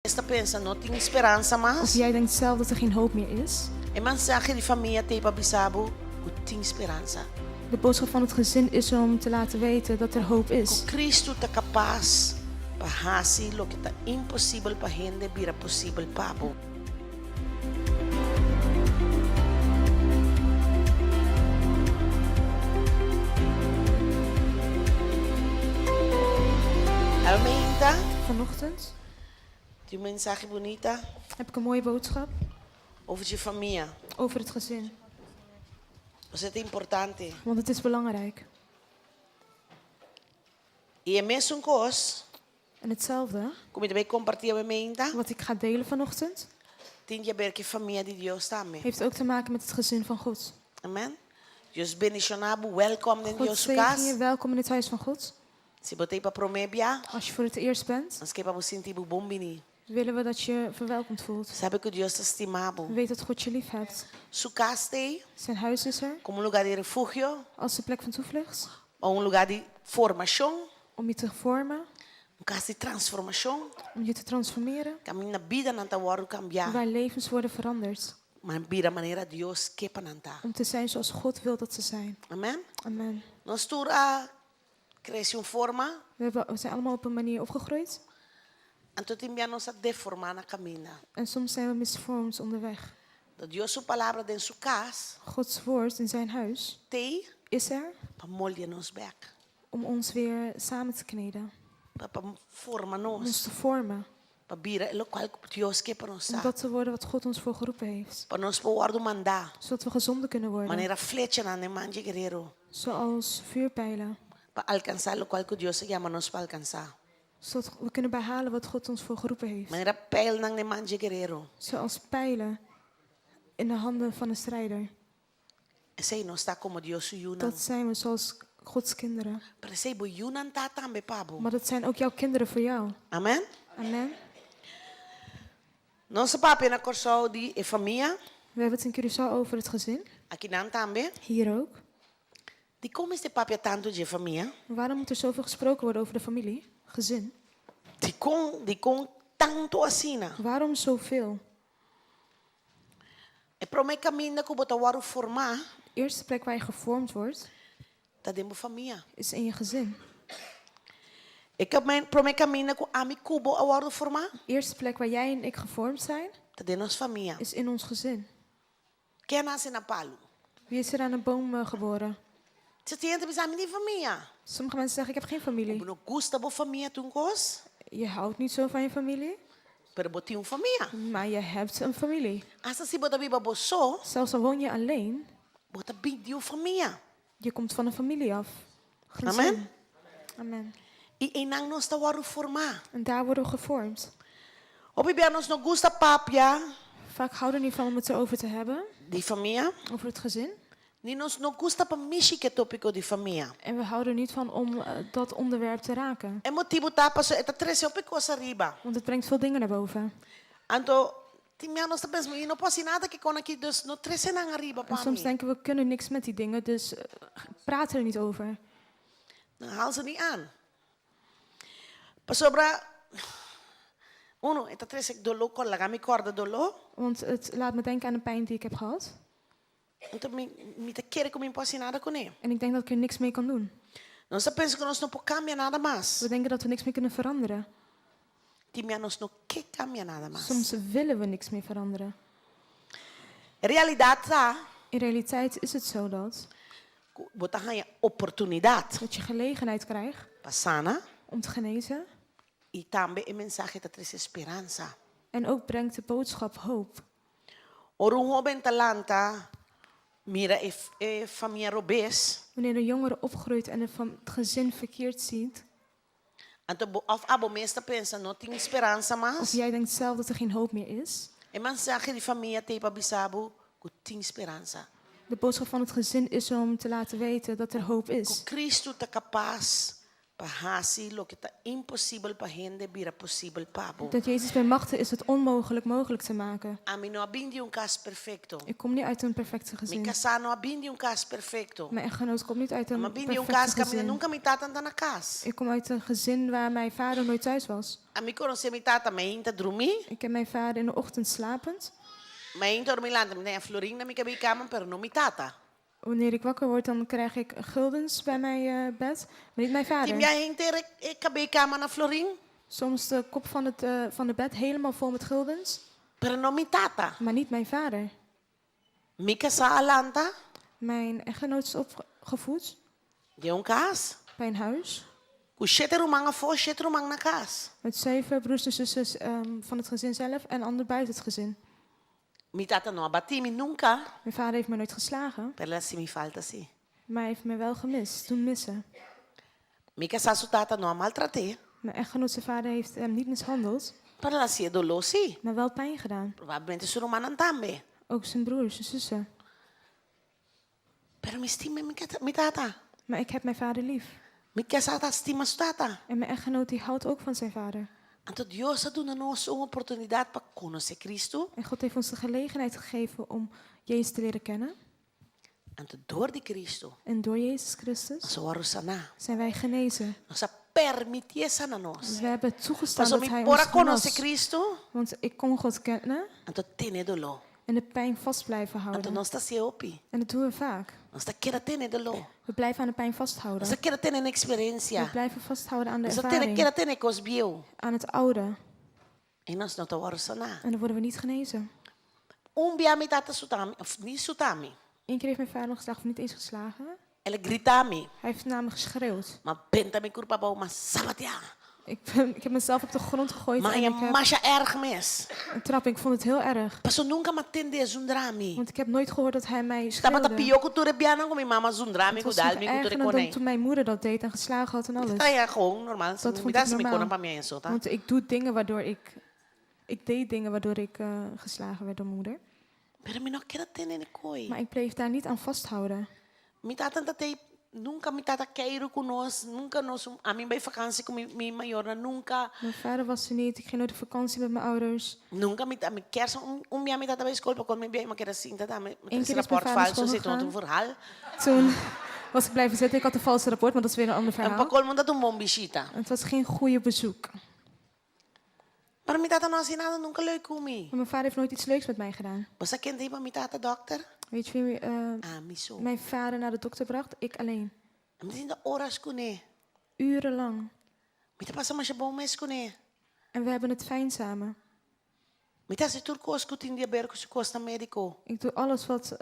Bo ta pensa no tin speransa mas? Of jij denkt zelf dat er geen hoop meer is? E mensahe di famia t'ei pa bisa bo ku tin speransa. De boodschap van het gezin is om te laten weten dat er hoop is. Ku Kristu ta kapas pa hasi loke ta imposibel pa hende bira posibel pa bo. Almeinta. Vanochtend. Tin un mensahe bunita. Heb ik een mooie boodschap. Over dje famia. Over het gezin. Pasobra ta importante. Want het is belangrijk. I e mesun kos. En hetzelfde. Ku mi ta bay kompartí awe meinta. Wat ik ga delen vanochtend. Tin di aber ku e famia di Dios tambe. Heeft ook te maken met het gezin van God. Amen. Dios bendishoná bo. Welkom den God Dios su kas. zegen je. Welkom in het huis van God. Si bo ta ei pa promé bia. Als je voor het eerst bent. Nos ke pa bo sinti bo bon bini. Willen we dat je verwelkomd voelt. Sabe ku Dios ta stima bo. Weet dat God je lief hebt. Su kas ta ei. Zijn huis is er. Komo un lugá di refugio. Als de plek van toevlucht. O un lugá di formashon. Om je te vormen. Un kas di transformashon. Om je te transformeren. Kaminda bidanan ta wòrdu kambiá. Waar levens worden veranderd. Ma bira manera Dios ke pa nan ta. Om te zijn zoals God wil dat ze zijn. Amen. Amen. Nos tur a Crece un forma. We hebben, we zijn allemaal op een manier opgegroeid. Anto tin bia nos a deformá na kaminda. En soms zijn we misvormd onderweg. Dat Dios su palabra den su kas. Gods woord in zijn huis. T'ei. Is er. Pa moldia nos bèk. Om ons weer samen te kneden. Pa pa forma nos. Om ons te vormen. Pa bira e lokual ku Dios ke pa nos sa. Om dat te worden wat God ons voor geroepen heeft. Pa nos por wòrdu mandá. Zodat we gezonden kunnen worden. Manera flechanan den man dje guerero. Zoals vuurpijlen. Pa alkansá lokual ku Dios a yama nos pa alkansá. Zodat we kunnen behalen wat God ons voor geroepen heeft. Manera pijlnan den man dje guerero. Zoals pijlen in de handen van een strijder. Esei nos ta komo Dios su yunan. Dat zijn we zoals Gods kinderen. Pero esei bo yunan ta tambe pa bo. Maar dat zijn ook jouw kinderen voor jou. Amen. Amen. Nos a papia na Kòrsou di e famia. We hebben het in Curaçao over het gezin. Akinan tambe. Hier ook. Dikon mester papia tantu dje famia? Waarom moet er zoveel gesproken worden over de familie, gezin? Dikon, dikon tantu asina? Waarom zoveel? E promé kaminda ku bo ta wòrdu formá. De eerste plek waar je gevormd wordt. Ta den bo famia. Is in je gezin. E promé kaminda ku ami ku bo a wòrdu formá. De eerste plek waar jij en ik gevormd zijn. Ta den nos famia. Is in ons gezin. Ken a nase na palu? Wie is er aan een boom geboren? Cierto hende ta bisa, Mi tin famia. Sommige mensen zeggen, Ik heb geen familie. Bo no gusta bo famia tur kos? Je houdt niet zo van je familie? Pero bo tin un famia. Maar je hebt een familie. Asta si bo ta biba bo so. Zelfs al woon je alleen. Bo ta bin di un famia. Je komt van een familie af. Gezin. Amen. Amen. I einan nos ta wòrdu formá. En daar worden we gevormd. Hopi bia nos no gusta papia. Vaak houden we niet van om het erover te hebben. Di famia. Over het gezin. Ni nos no gusta pa mishi ku e tópiko di famia. En we houden niet van om dat onderwerp te raken. E motibu ta pasobra e ta trese hopi kos ariba. Want het brengt veel dingen naar boven. Anto tin bia nos ta pensa, mi no por hasi nada ku e kon aki, dus no trese nan ariba pa En soms mi. denken we kunnen niks met die dingen, dus praat er niet over. Nan hal ze ni aan. Pasobra, uno, e ta trese doló, kor laga mi kòrda doló. Want het laat me denken aan de pijn die ik heb gehad. Anto mi, mi ta kere ku mi no por hasi nada kuné. En ik denk dat ik er niks mee kan doen. Nos ta pensa ku nos no por kambia nada mas. We denken dat we niks meer kunnen veranderen. Tin bia nos no ke kambia nada mas. Soms willen we niks meer veranderen. E realidat ta. In realiteit is het zo dat. Ku bo ta haña oportunidat. Dat je gelegenheid krijgt. Pa sana. Om te genezen. I tambe e mensahe ta trese speransa. En ook brengt de boodschap hoop. Ora un hoben ta lanta mira e e famia robes. Wanneer een jongere opgroeit en het gezin verkeerd ziet. Anto bo of abo mes ta pensa no tin speransa mas. Of jij denkt zelf dat er geen hoop meer is. E mensahe di famia t'ei pa bisa bo ku tin speransa. De boodschap van het gezin is om te laten weten dat er hoop is. Ku Kristu ta kapas. Pa hasi loke ta imposibel pa hende bira posibel pa bo. Dat Jezus bij machte is het onmogelijk mogelijk te maken. Ami no a bin di un kas perfekto. Ik kom niet uit een perfecte Mi gezin. kasá no a bin di un kas perfekto. Mijn echtgenoot komt niet uit Mi a een bin di un perfecte kas kaminda gezin. nunka mi tata no ta na kas. Ik kom uit een gezin waar mijn vader nooit thuis was. Ami konosé mi tata mainta drumí. Ik ken mijn vader in de ochtend slapend. Mainta ora mi lanta mi ta haña florin na mi kabei kama pero no mi tata. Wanneer ik wakker word, dan krijg ik guldens bij mijn bed, maar niet mijn Tin vader. bia henter e kabei kama na florin, Soms de kop van de bed helemaal vol met guldens, pero no mi tata. maar niet mijn vader. Mi kasá a lanta Mijn echtgenoot is opgevoed den un kas bij een huis ku shete ruman afó, shete ruman na kas. met zeven broers en zussen van het gezin zelf en ander buiten het gezin. Mi tata no a bati mi nunka, Mijn vader heeft me nooit geslagen, pero el a hasi mi falta sí. maar hij heeft me wel gemist, doen missen. Mi kasá su tata no a maltrat'é, Mijn echtgenoot zijn vader heeft hem niet mishandeld, pero el a hasié doló sí. maar wel pijn gedaan. Probablemente su rumannan tambe. Ook zijn broers en zussen. Pero mi stima mi tata. Maar ik heb mijn vader lief. Mi kasá ta stima su tata. En mijn echtgenoot die houdt ook van zijn vader. Anto Dios a duna nos un oportunidat pa konosé Cristo. En God heeft ons de gelegenheid gegeven om Jezus te leren kennen. Anto dor di Cristo En door Jezus Christus nos a wòrdu saná. zijn wij genezen. Nos a permitié sana nos. We hebben toegestaan Pasobra dat mi hij por ons a konosé genas. Cristo, Want ik kon God kennen anto tene doló. en de pijn vast blijven Anto houden. nos ta hasié hopi. En dat doen we vaak. Nos ta keda tene doló. We blijven aan de pijn vasthouden. Nos ta keda tene We eksperensia. blijven vasthouden aan de Nos ta tene ervaring, keda tene kos bieu. aan het oude. I nos no ta wòrdu saná. En dan worden we niet genezen. Un bia mi tata suta mi, òf ni suta mi. Eén keer heeft mijn vader nog geslagen of niet eens geslagen. El a grita mi. Hij heeft naar me geschreeuwd. M'a benta mi kurpa abou, m'a sabateá. Ik heb mezelf op de grond gegooid M'a en haña ik heb masha erg mes. een trap. Ik vond het heel erg. Paso nunka m'a tend'é zundra mi. Want ik heb nooit gehoord dat hij mij Tabata schreeuwde. pió ku tur e bianan ku mi mama zundra mi, Het ku was dal nog mi, ku tur e erger dan konei. toen mijn moeder dat deed en geslagen had en alles. Ta ya gewoon normal. Dat Mi vond ta ik hasi mi normaal. konan pa mi eso, ta? Want ik doe dingen waardoor ik... Ik deed dingen waardoor ik geslagen werd door mijn moeder. Pero mi no keda tene e koi. Maar ik bleef daar niet aan vasthouden. Mi tata ta tei, nunka mi tata keiru ku nos, nunka nos, ami bai vakansi ku mi, mi mayornan, nunka. Mijn vader was er niet, ik ging nooit op vakantie met mijn ouders. Nunka mi, ami kerst, un, un bia mi tata bai skol, pa mi bia mi keda sinta ta, mi Eén keer trese is mijn rapport vader falso, school si ta un gegaan. verhaal. Toen was ik blijven zitten, ik had een valse rapport, maar dat is weer een ander En verhaal. pa kolmo no ta un bon bishita. Het was geen goede bezoek. Pero mi tata no a hasi nada nunka leuk ku mi. Maar mijn vader heeft nooit iets leuks met mij gedaan. Bo sa ken ta hiba mi tata dokter? Weet je wie Ami so. mijn vader naar de dokter bracht? Ik alleen. Mi ta sinta oras kuné. Urenlang. Mi ta pasa masha bon mes kuné. En we hebben het fijn samen. Mi ta hasi tur kos ku tin di aber ku su kosnan médiko. Ik doe alles wat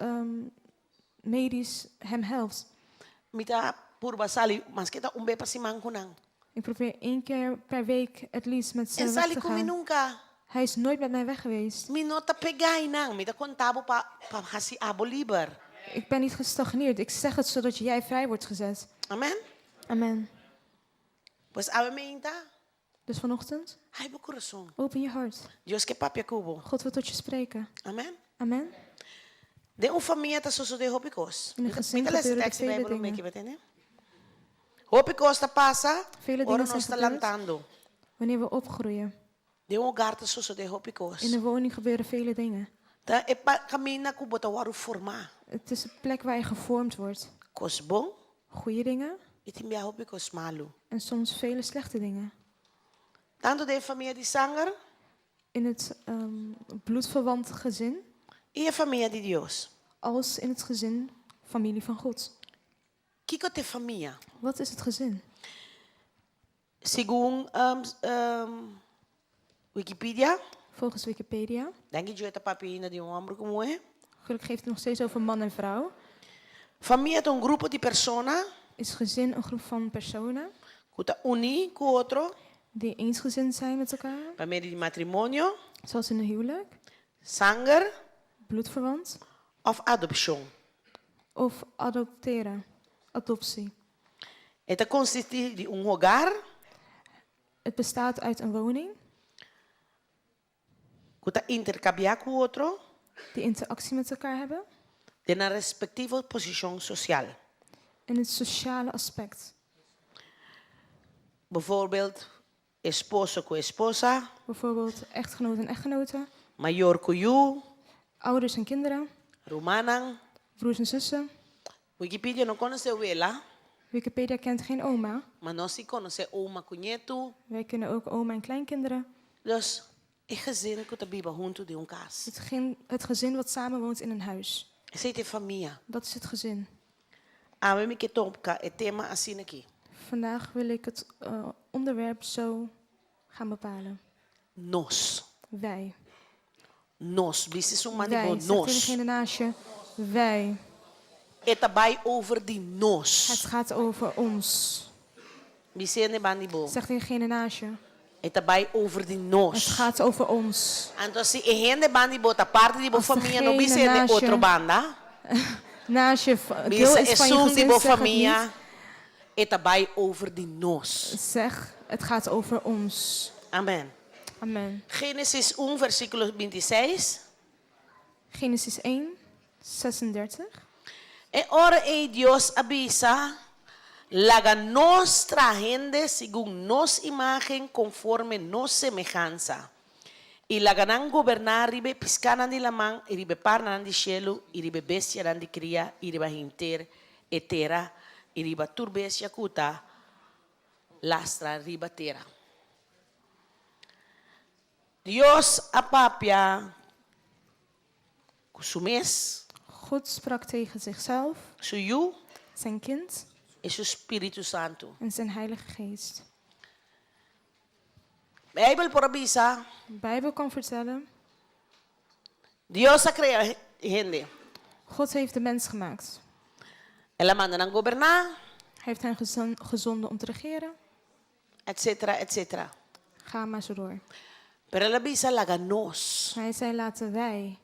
medisch hem helpt. Mi ta purba sali maske ta un be pa siman ku nan. Ik probeer 1 keer per week at least met ze E weg sali te ku mi gaan. nunka. Hij is nooit met mij weg geweest. Mi no ta pega einan. Mi ta konta bo pa pa hasi abo liber. Ik ben niet gestagneerd. Ik zeg het zodat jij vrij wordt gezet. Amen. Amen. Pues awe meinta. Dus vanochtend, Habri bo kurason. open je hart. Dios ke papia ku bo. God wil tot je spreken. Amen. Amen. Den un famia ta sosodé hopi kos. In een gezin Mi ta lesa gebeuren er tekst di vele Bijbel un dingen. meki, betene? Hopi kos ta pasa, Vele ora dingen nos zijn ta gebeurd. lantando. Wanneer we opgroeien. Den un hogar ta sosodé hopi kos. In de woning gebeuren vele dingen. Ta e pa kaminda ku bo ta wòrdu formá. Het is een plek waar je gevormd wordt. Kos bon. Goeie dingen. I tin bia hopi kos malu. En soms vele slechte dingen. Tantu den famia di sanger. In het bloedverwant gezin. I e famia di Dios. Als in het gezin, familie van God. Kiko t'e famia? Wat is het gezin? Segun Wikipedia. Volgens Wikipedia. Danki Joe ta papia ainda di un homber ku muhé. Gelukkig geeft het nog steeds over man en vrouw. Famia ta un grupo di persona. Is gezin een groep van personen. Ku ta uní ku otro. Die eensgezind zijn met elkaar. Pa medio di matrimonio. Zoals in een huwelijk. Sanger. Bloedverwant. Of adopshon. Of adopteren. Adoptie. E ta konsistí di un hogar. Het bestaat uit een woning. Ku ta interkambiá ku otro. Die interactie met elkaar hebben. Den nan respektivo posishon sosial. In het sociale aspect. Bijvoorbeeld esposo ku esposa, Bijvoorbeeld echtgenoot en echtgenote, mayor ku yu, ouders en kinderen, rumannan. Broers en zussen. Wikipedia no konosé wela, Wikipedia kent geen oma. ma nos si konosé oma ku ñetu. Wij kennen ook oma en kleinkinderen. Dus e gezin ku ta biba huntu den un kas. Het gezin wat samenwoont in een huis. Esei ta e famia. Dat is het gezin. Awe mi ke toka e tema asina aki. Vandaag wil ik het onderwerp zo gaan bepalen. Nos. Wij. Nos. Bisa esun man di Wij. bo Zeg tegen nos. degene naast je. Wij. E ta bai over di nos. Het gaat over ons. Bisa e banda di bo. Zeg tegen degene naast je. E ta bai over di Het nos. gaat over ons. Anto si e hende banda di bo ta parti di bo Als famia, no degene bisa hende naast je otro banda. Naast je deel Bisa is van je esun di gezin, bo zeg het famia. niet. E ta bai over di nos. Zeg, het gaat over ons. Amen. Amen. Génesis 1, versíkulo 26. Genesis 1, 36. E ora ei Dios a bisa, Laga nos traha hende segun nos imágen konforme nos semehansa, i laga nan goberná riba e piskánan di laman, i riba e parnanan di shelu, i riba e bestianan di kria, i riba henter e tera, i riba tur bestia ku ta lastra riba tera. Dios a papia ku su mes. God sprak tegen zichzelf, Su Yu. Zijn kind. I su Spiritu Santu. En zijn Heilige Geest. Bijbel por a bisa. De Bijbel kan vertellen. Dios a krea hende. God heeft de mens gemaakt. El a manda nan goberná. Hij heeft hen gezonden om te regeren. Etcétera, etcétera. Ga maar zo door. Pero el a bisa laga nos. Maar hij zei laten wij.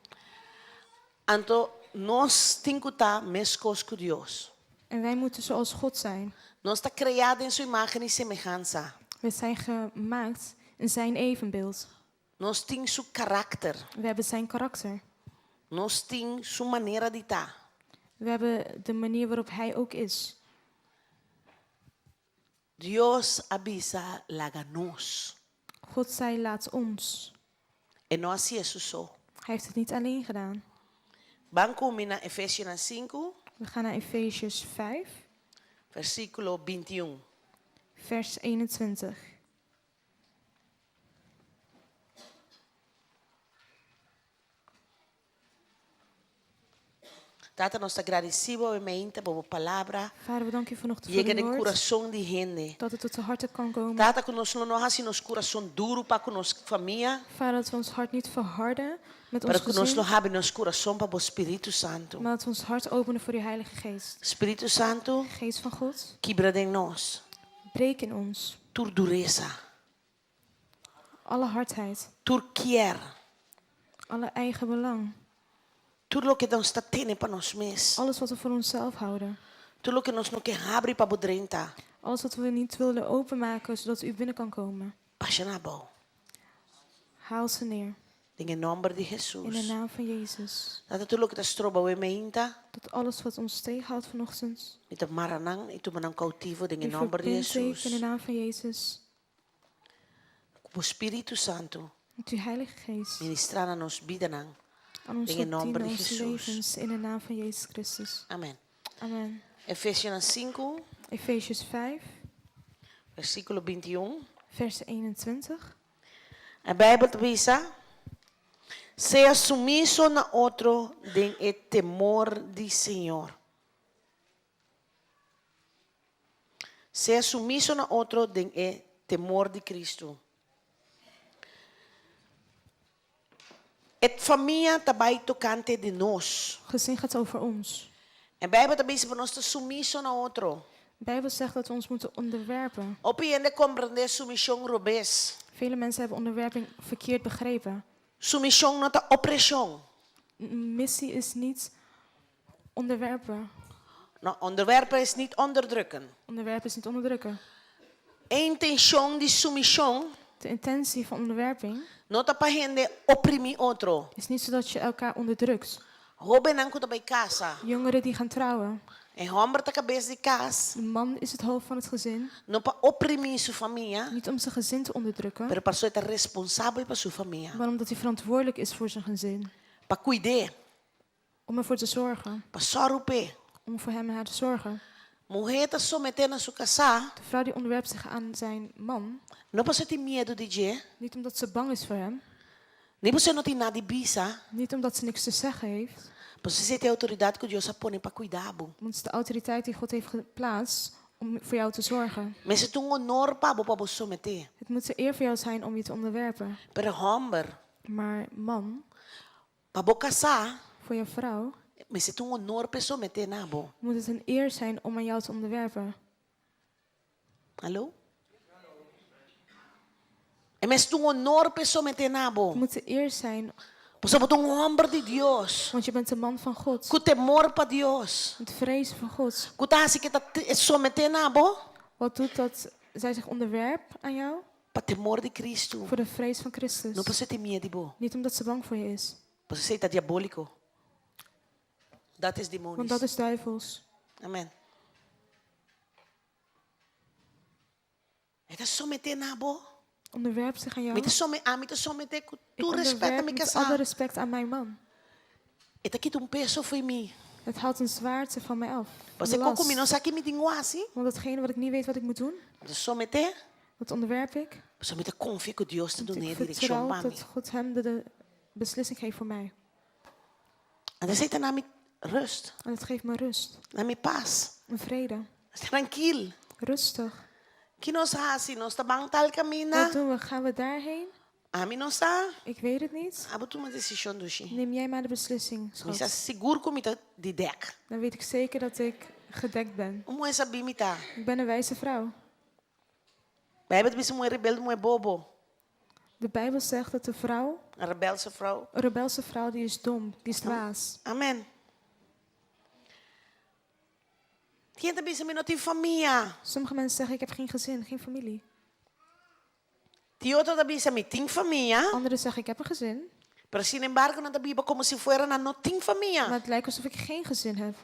Anto nos tin ku ta meskos ku Dios. En wij moeten zoals God zijn. Nos ta kreá den su imágen i semehansa. We zijn gemaakt in zijn evenbeeld. Nos tin su karakter. We hebben zijn karakter. Nos tin su manera di ta. We hebben de manier waarop hij ook is. Dios a bisa laga nos. God zei laat ons. E no a hasié su so. Hij heeft het niet alleen gedaan. Ban ku mi na Efesionan sinku. We gaan naar Efeziërs 5. Versíkulo bintiun. Vers 21. Tata, nos ta gradisí bo meinta pa bo palabra. Vader, we danken u vanochtend voor Yega uw den woord. kurason di hende. Dat het tot de harten kan komen. Tata, ku nos lo no hasi nos kurason duru pa ku nos famia. Vader, dat we ons hart niet verharden met ons Pero ku nos gezin. lo habri nos kurason pa bo Spiritu Santu. Maar dat we ons hart openen voor uw Heilige Geest. Spiritu Santu, Geest van God, kibra den nos. breek in ons. Tur duresa. Alle hardheid. Tur kier. Alle eigen belang. Tur loke nos ta tene pa nos mes. Alles wat we voor onszelf houden. Tur loke nos no ke habri pa bo drenta. Alles wat we niet willen openmaken, zodat u binnen kan komen. Basha nan abou. Haal ze neer. Den e nomber di In de Hesus. naam van Jezus. Tata tur loke ta stroba awe meinta. Dat alles wat ons tegenhoudt vanochtend. Mi ta mara nan i tuma nan koutivo den e Die nomber di verbind ik in de Hesus. naam van Jezus. Ku bo Spiritu Santu. Met uw Heilige Geest. Ministrá na nos bidanan. Aan ons Den e nomber dienen di onze Hesus. levens in de naam van Jezus Christus. Amen. Amen. Efesionan sinku. Efesiërs 5. Versíkulo bintiun. Vers 21. E Bijbel ta bisa, Sea sumiso na otro den e temor di Señor. Sea sumiso na otro den e temor di Cristo. E famia ta bai tokante di nos. Gezin gaat over ons. E Bijbel ta bisa pa nos ta sumiso na otro. De Bijbel zegt dat we ons moeten onderwerpen. Hopi hende komprendé sumishon robes. Vele mensen hebben onderwerping verkeerd begrepen. Sumishon no ta opreshon. Missie is niet onderwerpen. No, onderwerpen is niet onderdrukken. Onderwerpen is niet onderdrukken. E intenshon di sumishon De intentie van onderwerping no ta pa hende oprimí otro. is niet zodat je elkaar onderdrukt. Hóbennan ku ta bai kasa. Jongeren die gaan trouwen. E hòmber ta kabes di kas. De man is het hoofd van het gezin. No pa oprimí su famia. Niet om zijn gezin te onderdrukken. Pero pasobra e ta responsabel pa su famia. Maar omdat hij verantwoordelijk is voor zijn gezin. Pa kuid'é. Om ervoor te zorgen. Pa sòru p'e. Om voor hem en haar te zorgen. Muhé ta someté na su kasá. De vrouw die onderwerpt zich aan zijn man. No pasobra e tin miedu di dje. Niet omdat ze bang is voor hem. Ni pasobra e no tin nada di bisa. Niet omdat ze niks te zeggen heeft. Pasobra esei ta e outoridat ku Dios a pone pa kuida bo. Want het is de autoriteit die God heeft geplaatst om voor jou te zorgen. Mester ta un honor pa bo pa bo someté. Het moet de eer voor jou zijn om je te onderwerpen. Pero hòmber. Maar man. Pa bo kasá. Voor jouw vrouw. Mester ta un honor p'e someté na bo. Moet het een eer zijn om aan jou te onderwerpen. Hallo? E mester ta un honor p'e someté na bo. Het moet de eer zijn. Pasobra bo ta un hòmber di Dios. Want je bent een man van God. Ku temor pa Dios. Met vrees voor God. Ku ta hasi ku e ta someté na bo. Wat doet dat zij zich onderwerpt aan jou? Pa temor di Cristo. Voor de vrees van Christus. No pasobra e tin miedu di bo. Niet omdat ze bang voor je is. Pasobra esei ta diabóliko. Dat is demonisch. Want dat is duivels. Amen. E ta someté na bo. Onderwerpt zich aan jou. Mi ta some, ami ta someté ku Ik tur respet na onderwerp mi met kasá. alle respect aan mijn man. E ta kita un peso fo'i mi. Het haalt een zwaarte van mij af. Een Pasobra kon ku mi last. no sa ki mi tin ku hasi. Want datgene wat ik niet weet wat ik moet doen, Mi ta someté. dat onderwerp ik. Pasobra mi ta konfia ku Dios ta Want dun'é ik direkshon vertrouw pa mi. dat God hem de, de beslissing geeft voor mij. En esei ta na mi rust. En het geeft me rust. Na mi pas. En vrede. Trankil. Rustig. Ki nos hasi? Nos ta ban tal kaminda? Wat doen we? Gaan we daarheen? Ami no sa. Ik weet het niet. Abo tuma desishon, dushi. Neem jij maar de beslissing, Mi sa schat. sigur ku mi ta di dèk. Dan weet ik zeker dat ik gedekt ben. Un muhé sabí mi ta. Ik ben een wijze vrouw. Bijbel ta bisa muhé rebelde muhé bobo. De Bijbel zegt dat de vrouw, Een rebelse vrouw. een rebelse vrouw, die is dom, die is dwaas. Amen. Tin ta bisa mi no tin famia. Sommige mensen zeggen, ik heb geen gezin, geen familie. Tin otro ta bisa mi tin famia. Anderen zeggen, ik heb een gezin. Pero sin embargo nan ta biba como si fuera nan no tin famia. Maar het lijkt alsof ik geen gezin heb.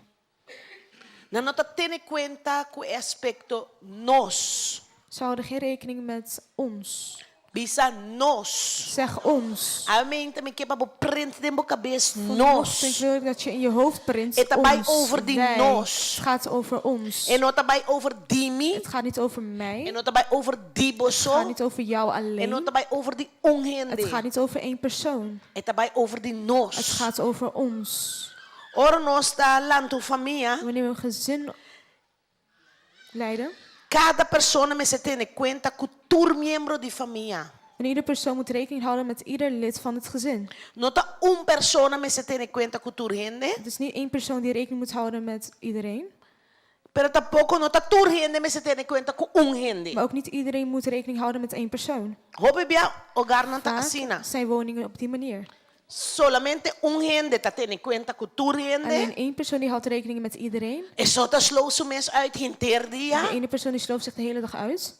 Nan no ta tene cuenta cu e aspecto nos. Ze houden geen rekening met ons. Bisa nos. Zeg ons. Amen. Mi ke pa bo print den bo kabes Vanochtend nos. wil ik dat je in je hoofd print E ta bai ons. over di Wij. nos. Het gaat over ons. E no ta bai over di mi. Het gaat niet over E mij. no ta bai over di boso. Het gaat niet over jou E no alleen. ta bai over di un hende. Het gaat niet over één persoon. E ta bai over di nos. Het gaat over ons. Ora nos ta lanta un famia. Wanneer we een gezin leiden. Kada persona mester tene kuenta ku tur miembro di famia. En ieder persoon moet rekening houden met ieder lid van het gezin. No ta un persona mester tene kuenta ku tur hende. Het is niet één persoon die rekening moet houden met iedereen. Pero tampoko no ta tur hende mester tene kuenta ku un hende. Maar ook niet iedereen moet rekening houden met één persoon. Hopi bia hogarnan ta Vaak asina. zijn woningen op die manier. Solamente un hende ta tene kuenta ku tur hende. Alleen één persoon die houdt rekening met iedereen. E so ta slow su mes uit henter dia. De ene persoon die slooft zich de hele dag uit.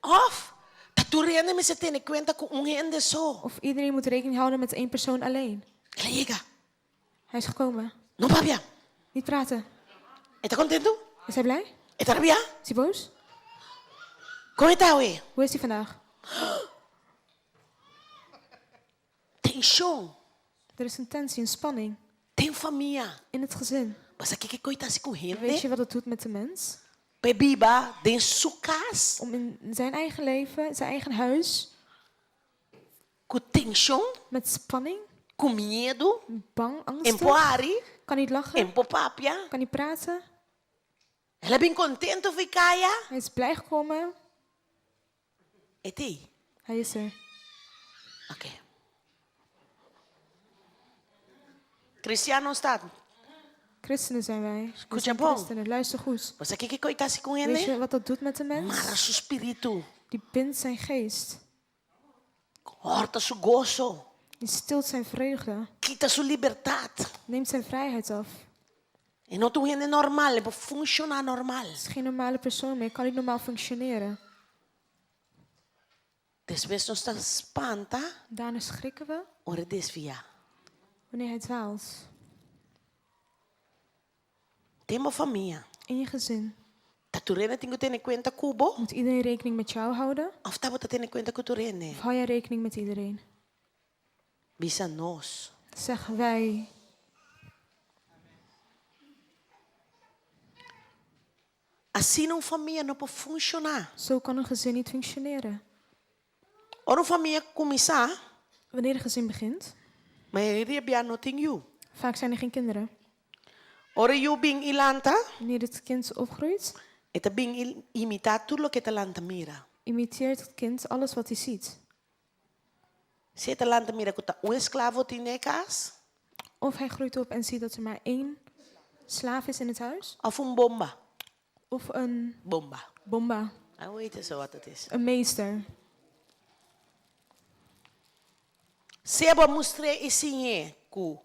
Of ta tur hende mester tene kuenta ku un hende so. Of iedereen moet rekening houden met één persoon alleen. El a yega. Hij is gekomen. No papia. Niet praten. E ta kontentu? Is hij blij? E ta rabia? Is hij boos? Kon e ta awe? Hoe is hij vandaag? Tenshon. Er is een tensie, een spanning. Den famia. In het gezin. Bo sa kiko e koi ta hasi ku hende? Weet je wat dat doet met de mens? Pa e biba den su kas. Om in zijn eigen leven, zijn eigen huis. Ku tenshon. Met spanning. Ku miedu. Bang, angstig. En por hari. Kan niet lachen. En por papia. Kan niet praten. El a bin kontentu fi kaya. Hij is blij gekomen. E t'ei. Hij is er. Oké. Cristian nos ta. Christenen zijn wij. We Escucha zijn bon. christenen. Luister goed. Bo sa kiko e koi ta hasi ku Weet hende? je wat dat doet met de mens? Mara su spiritu. Die bindt zijn geest. Horta su goso. Die stilt zijn vreugde. Kita su libertat. Neemt zijn vrijheid af. E no ta un hende normal, e por funshoná normal. Het is geen normale persoon meer, kan niet normaal functioneren. Despues nos ta spanta. Daarna schrikken we. Ora e desviá. Wanneer hij dwaalt. Den bo famia. In je gezin. Ta tur hende tin ku tene kuenta ku bo? Moet iedereen rekening met jou houden? Òf ta bo ta tene kuenta ku tur hende? Of hou jij rekening met iedereen? Bisa nos. Zeg wij. Asina un famia no por funshoná. Zo kan een gezin niet functioneren. Ora un famia kuminsá. Wanneer een gezin begint. Mayoria bia no tin yu. Vaak zijn er geen kinderen. Ora yu bin i lanta. Wanneer het kind opgroeit. E ta bin i imitá tur loke e ta lanta mira. Imiteert het kind alles wat hij ziet. Si e ta lanta mira ku ta un esklavo tin den e kas. Of hij groeit op en ziet dat er maar één slaaf is in het huis. Of un bomba. Of een Bomba. bomba. A weet zo wat het is. Een meester. Sea bo a mustr'é i siñ'é ku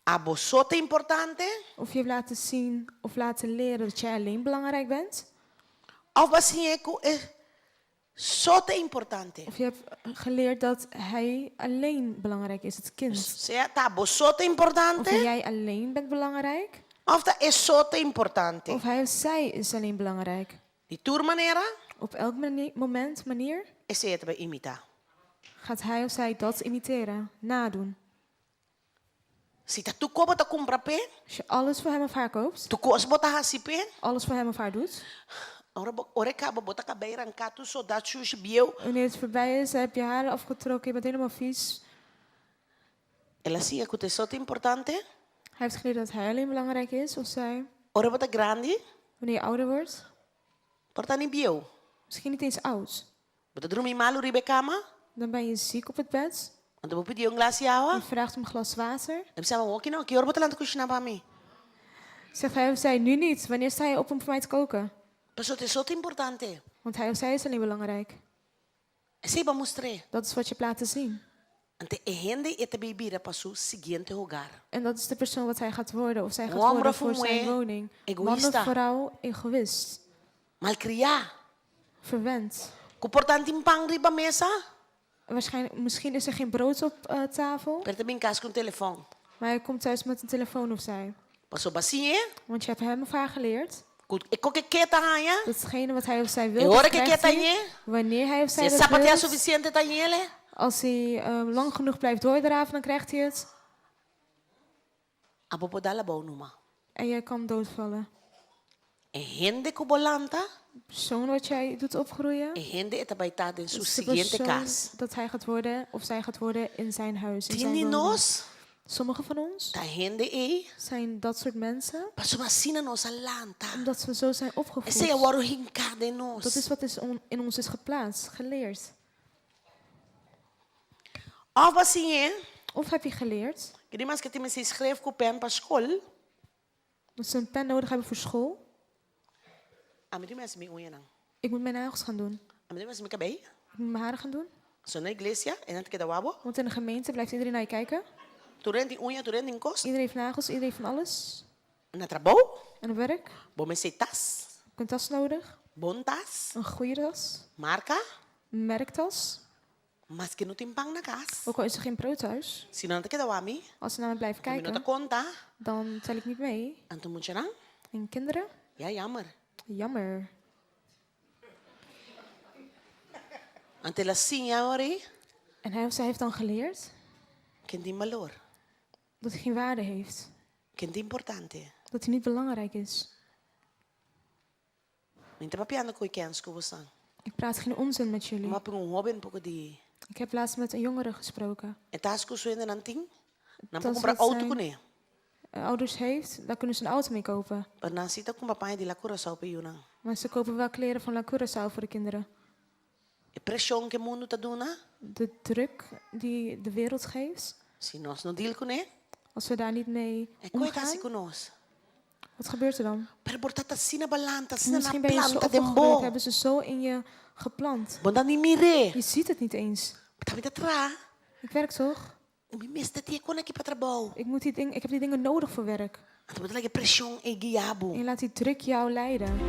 abo so ta importante. Of je hebt laten zien of laten leren dat jij alleen belangrijk bent. Of bo a siñ'é ku e so ta importante. Of je hebt geleerd dat hij alleen belangrijk is, het kind. Sea ta abo so ta importante. Of jij alleen bent belangrijk. Of ta e so ta importante. Of hij of zij is alleen belangrijk. Di tur manera. Op elk moment, manier. Esei e ta bai imitá. Gaat hij of zij dat imiteren, nadoen. Si ta tur kos bo ta kumpra p'e. Als je alles voor hem of haar koopt. Tur kos bo ta hasi p'e. Alles voor hem of haar doet. Ora bo, ora e kaba bo ta kabei ranká tur sodá shushi bieu. Wanneer het voorbij is, heb je haren afgetrokken, je bent helemaal vies. El a siña ku ta e so ta importante. Hij heeft geleerd dat hij alleen belangrijk is, of zij. Ora bo ta grandi. Wanneer je ouder wordt. Por ta ni bieu. Misschien niet eens oud. Bo ta drumi malu riba e kama. Dan ben je ziek op het bed. Anto bo pidi un glas di awa. Je vraagt om een glas water. E bisa bo, Oki no, ki ora bo ta lanta kushiná pa mi? Zegt hij of zij, nu niet. Wanneer sta je op om voor mij te koken? Pasobra ta e so ta importante. Want hij of zij is alleen belangrijk. Esei bo a mustr'é. Dat is wat je hebt laten zien. Ante e hende e ta bay bira pa su siguiente hogar. En dat is de persoon wat hij gaat worden of zij Un gaat homber worden of voor un zijn muhé woning. Man of egoista. vrouw, egoïst. Malcriá. Verwend. Cu por tan tin pan riba mesa. Waarschijnlijk, misschien is er geen brood op eh, tafel, Pero ta bin cas cu un telefon. maar hij komt thuis met een telefoon of zij. Pasobra siñ'é. Want je hebt hem of haar geleerd Ku e koke ke ta haña. Datgene wat hij of zij E wil, ora dat ke ke krijgt ta hij. hañ'é. Wanneer hij of Si zij e dat sapatea wil. sufisiente ta hañ'é. Als hij eh, lang genoeg blijft doordraven, dan krijgt hij het. Abo por dal abou numa. En jij kan doodvallen. E hende ku bo lanta. De persoon wat jij doet opgroeien. E hende e ta bai ta den su is de siguiente persoon kas. dat hij gaat worden of zij gaat worden in zijn huis. In Tin zijn di woning. nos Sommigen van ons ta hende ei. zijn dat soort mensen, Pasobra asina nos a lanta. omdat we zo zijn Esei a opgevoed. wòrdu hinká den nos. Dat is wat is on- in ons is geplaatst, geleerd. Òf bo a siñ'é. Of heb je geleerd Ke di mas ke tin mester skref ku pèn pa skol. dat ze een pen nodig hebben voor school? Ami tin mester mi uñanan. Ik moet mijn nagels gaan doen. Ami tin mester mi kabei. Ik moet mijn haren gaan doen. So na iglesia e nan ta keda wak bo. Want in de gemeente blijft iedereen naar je kijken. Tur hende tin uña, tur hende tin kos. Iedereen heeft nagels, iedereen heeft van alles. Na trabou. En op werk, Bo mester tas. heb ik een tas nodig. Bon tas. Een goede tas. Marka. Een merktas. Maske no tin pan na kas. Ook al is er geen brood thuis. Si nan ta keda wak mi. Als ze naar me blijven Mi no ta kijken, konta. dan tel ik niet mee. Anto muchanan? En kinderen? Ja, jammer. Jammer. Anto el a siña ora ei. En hij of zij heeft dan geleerd Ken tin balor. dat hij geen waarde heeft. Ken ta importante. Dat hij niet belangrijk is. Mi ta papiando ku e kens ku bo san. Ik praat geen onzin met jullie. Mi a papia ku un hoben poko di. Ik heb laatst met een jongere gesproken. E tas ku su hendenan tin, nan por Tas kumpra wat outo zijn kuné. ouders heeft, daar kunnen ze een auto mee kopen. Pero nan si ta kumpra paña di La Curaçao pa e yunan. Maar ze kopen wel kleren van La Curaçao voor de kinderen. E preshon ku e mundu ta duna. De druk die de wereld geeft. Si nos no deal kuné. Als we daar niet mee E koe ta hasi omgaan. ku nos. Wat gebeurt er dan? Pero por ta ta asina balanta, asina na Misschien ben je zo planta den opgegroeid, bo. hebben ze zo in je geplant. Bo ta ni mir'é. Je ziet het niet eens. Ta mi ta traha. Ik werk toch? Mi mester tin e kon aki pa trabou. Ik, moet die ding, ik heb die dingen nodig voor werk. Anto bo ta laga e preshon ei guia bo. En je laat die druk jou leiden.